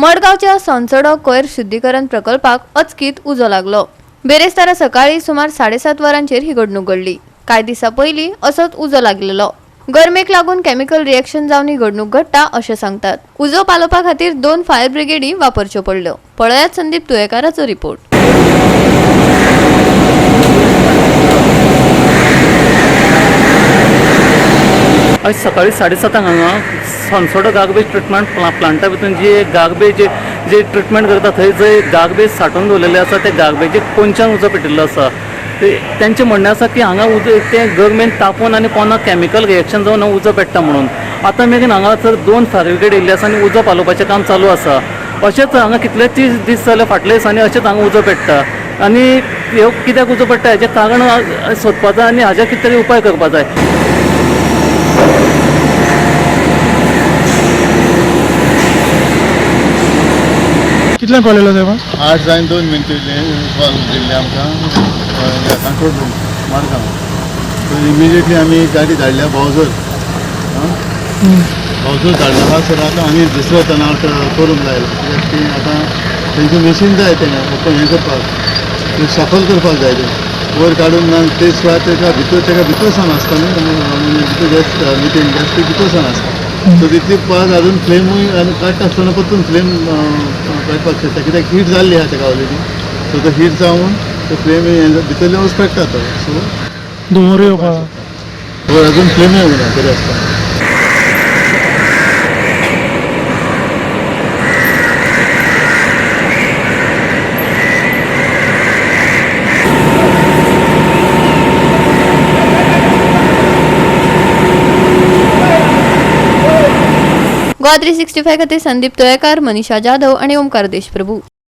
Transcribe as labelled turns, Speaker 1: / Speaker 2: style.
Speaker 1: मडगांवच्या सोनसडो कोयर शुद्धीकरण प्रकल्पाक अचकीत उजो लागलो. बेरेस्तारा सकाळी सुमार 7:30 वरांचेर ही घडणूक घडली. कांय दिसां पयलीं असोच उजो लागलेलो. गरमेक लागून केमिकल रिएक्शन जावन ही घडणूक घडटा अशें सांगतात. उजो पालोवपा खातीर 2 फायर ब्रिगेडी वापरच्यो पडल्यो. पळयात संदीप तुयेकाराचो रिपोर्ट.
Speaker 2: आयज सकाळी 7:30 हांगा सोनसोडो गार्बेज ट्रिटमेंट प्लांटा भितून जी गार्बेज जे ट्रिटमेंट करता थंय जे गार्बेज सांठोवन दवरलेले आसा ते गार्बेजीक कोनशान उजो पेटिल्लो आसा. तेंचें म्हणणें आसा की हांगा उजो तें गरमेन तापोवन आनी पोंदा केमिकल रिएक्शन जावन उजो पेट्टा म्हणून. आतां मेरेन हांगासर 2 फायर ब्रिगेड येयल्ली आसा आनी उजो पालोवपाचें काम चालू आसा. अशेंच हांगा कितलेच दीस जाले फाटले दिसांनी अशेंच हांगा उजो पेट्टा आनी ह्यो कित्याक उजो पेट्टा हेजें कारण सोदपा जाय आनी हाजेर कितें तरी उपाय करपा जाय.
Speaker 3: कितल्यांक कॉल येयलो साहेब?
Speaker 4: 8:02 कॉल दिल्ले आमकां control room Madgaon. So immediately आमी गाडी धाडल्या भावजर. भावजर धाडल्या आहा सर. आतां आमी दुसरो वतना करूंक लायलो कित्याक ती आतां तेंचें मशीन जाय तें ओपन हें करपाक, तें सफल करपाक जाय तें वयर काडून ना ते शिवाय तेका भितर तेका भितर सान आसता न्ही, भितर गॅस मिथेन गॅस ती भितर सान आसता. सो तितली पास अजून फ्लेमूय आनी काडटा आसतना परतून फ्लेम काडपाक शकता कित्याक हीट जाल्ली आहा तेका ऑलरेडी. सो तो हीट जावन तो फ्लेम भितरल्यान वच पेट्टा तो. सो
Speaker 3: धुंवर येवपा
Speaker 4: वयर अजून फ्लेम येवंक ना तरी आसतना.
Speaker 1: गोवा 365 खातीर संदीप तुयेकार, मनीषा जाधव आणि ओमकार देशप्रभू.